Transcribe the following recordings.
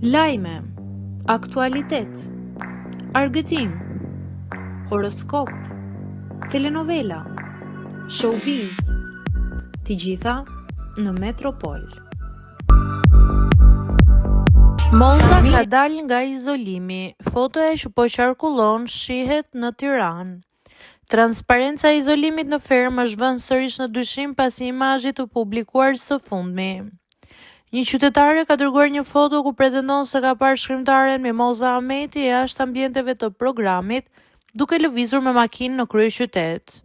Lajme, aktualitet, argëtim, horoskop, telenovela, showbiz, të gjitha në Metropol. Moza ka dalë nga izolimi, fotoja që po qarkullon shihet në Tiranë. Transparenca e izolimit në fermë është vënë sërish në dyshim pas një imazhi të publikuar së fundmi. Një qytetare ka dërguar një foto ku pretendon se ka parë shkrimtaren Mimoza Ahmeti jashtë ambienteve të programit, duke lëvizur me makinë në kryeqytet.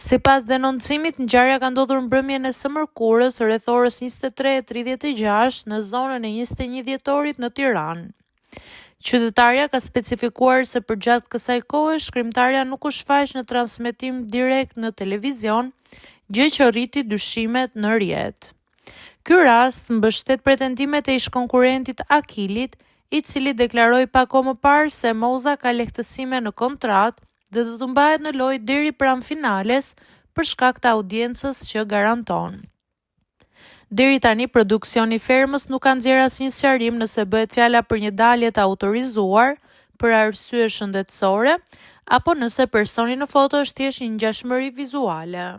Sipas denoncimit, ngjarja ka ndodhur mbrëmjen e së mërkurës rreth orës 23:36 në zonën e 21 dhjetorit në Tiranë. Qytetarja ka specifikuar se përgjatë kësaj kohe shkrimtarja nuk u shfaq në transmetim direkt në televizion, gjë që rriti dyshimet në rrjet. Ky rast mbështet pretendimet e ish-konkurrentit Akilit, i cili deklaroi pak kohë më parë se Moza ka lehtësime në kontratë dhe do të mbahet në lojë deri pranë finales për shkak të audiencës që garanton. Deri tani produksioni i Fermës nuk ka nxjerrë asnjë sqarim nëse bëhet fjala për një dalje të autorizuar për arsye shëndetësore apo nëse personi në foto është thjesht një ngjashmëri vizuale.